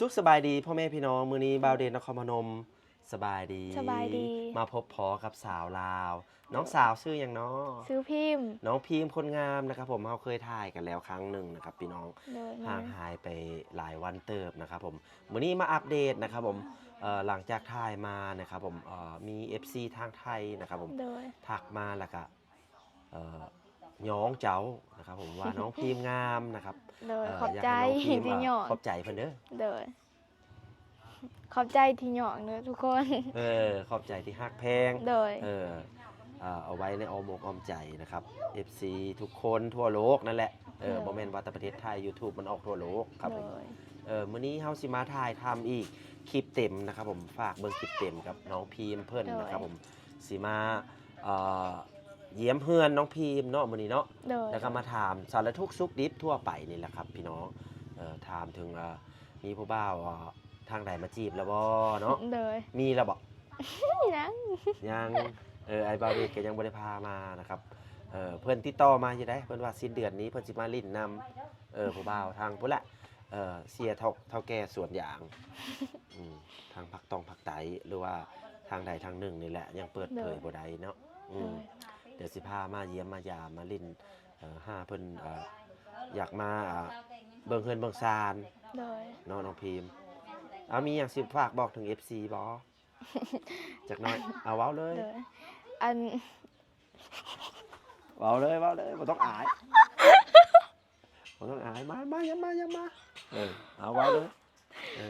ສຸກສະບາຍດີພໍ່ແມ່ພີ່ນ້ອງ ມື້ນີ້ບ່າວເດດນະຄອນພະນົມ ສະບາຍດີ ສະບາຍດີ ມາພົບພໍ້ກັບສາວລາວ. ນ້ອງສາວຊື່ຫຍັງເນາະ? ຊື່ພິມ. ນ້ອງພິມຄົນງາມນະຄັບຜົມ ເຮົາເຄີຍຖ່າຍກັນແລ້ວຄັ້ງໜຶ່ງນະຄັບພີ່ນ້ອງ ໂດຍ ແມ່ນ ຫ່າງຫາຍໄປຫຼາຍວັນເຕີບນະຄັບຜົມ. ມື້ນີ້ມາອັບເດດນະຄັບຜົມ ເອີ ຫຼັງຈາກຖ່າຍມານະຄັບຜົມ ເອີ ມີເອັຟຊີທາງໄທນະຄັບຜົມ ໂດຍ ທັກມາ ແລ້ວກະ ເອີ ຍ້ອງເຈົ້ານະຄັບຜົມ ວ່ານ້ອງພິມງາມນະຄັບ ໂດຍ ເອີ ຂອບໃຈ ຢາກໃຫ້ນ້ອງພິມ ທີ່ຍ້ອງ ເອີ ຂອບໃຈເພິ່ນເດີ ໂດຍ ຂອບໃຈທີ່ຍ້ອງເດີທຸກຄົນ ເອີ ຂອບໃຈທີ່ຮັກແພງ ໂດຍ ເອີ ເອີ ເອົາໄວ້ໃນອ້ອມອົກອ້ອມໃຈນະຄັບ ເອັຟຊີທຸກຄົນທົ່ວໂລກນັ້ນແຫຼະ ເອີ ໂດຍ ບໍ່ແມ່ນວ່າແຕ່ປະເທດໄທ ຢູທູບມັນອອກທົ່ວໂລກຄັບຜົມ ໂດຍ ເອີ ມື້ນີ້ເຮົາຊິມາຖ່າຍທຳອີກຄລິບເຕັມນະຄັບຜົມ ຝາກເບິ່ງຄລິບເຕັມກັບນ້ອງພິມເພິ່ນ ໂດຍ ນະຄັບຜົມ ຊິມາ ເອີ ຢ້ຽມເຮືອນນ້ອງພິມເນາະ ມື້ນີ້ເນາະ ໂດຍ ແລ້ວກໍມາຖາມສາລະທຸກສຸກດິບທົ່ວໄປນີ້ແຫຼະຄັບພີ່ນ້ອງ ເອີ ຖາມເຖິງ ເອີ ມີຜູ້ບ່າວ ເອີ ທາງໃດມາຈີບແລ້ວບໍ່ເນາະ? ໂດຍ ມີແລ້ວບໍ່? ຍັງ ຍັງ ເອີ ອ້າຍບ່າວເດດກໍຍັງບໍ່ໄດ້ພາມານະຄັບ ເອີ ເພິ່ນຕິດຕໍ່ມາຢູ່ໃດ ເພິ່ນວ່າສິ້ນເດືອນນີ້ເພິ່ນຊິມາຫຼິ້ນນຳ ເອີ ຜູ້ບ່າວທາງພຸ້ນແຫຼະ ເອີ ເສຍເຖົ້າ ເຖົ້າແກ່ສວນຢາງ ອືມ ທາງພາກຕອງພາກໃຕ້ ຫຼືວ່າທາງໃດທາງໜຶ່ງນີ້ແຫຼະ ຍັງເປີດເຜີຍ ໂດຍ ບໍ່ໄດ້ເນາະ ອືມ ໂດຍ ດຽວຊິພາມາຢ້ຽມມາຢາມມາຫຼິ້ນ ເອີ ຫາເພິ່ນ ເອີ ຢາກມາ ເອີ ເບິ່ງເຮືອນເບິ່ງຊານ ໂດຍ ເນາະນ້ອງພິມ ເອົາ ມີຫຍັງຊິຝາກບອກເຖິງເອັຟຊີບໍ່? ຈັກໜ້ອຍ ເອົາ ເວົ້າເລີຍ ໂດຍ ອັນ ເວົ້າເລີຍ ເວົ້າເລີຍ ບໍ່ຕ້ອງອາຍ ບໍ່ຕ້ອງອາຍ ມາ ມາ ຢ່າມາ ຢ່າມາ ເອີ ເອົາ ເວົ້າເລີຍ ເອີ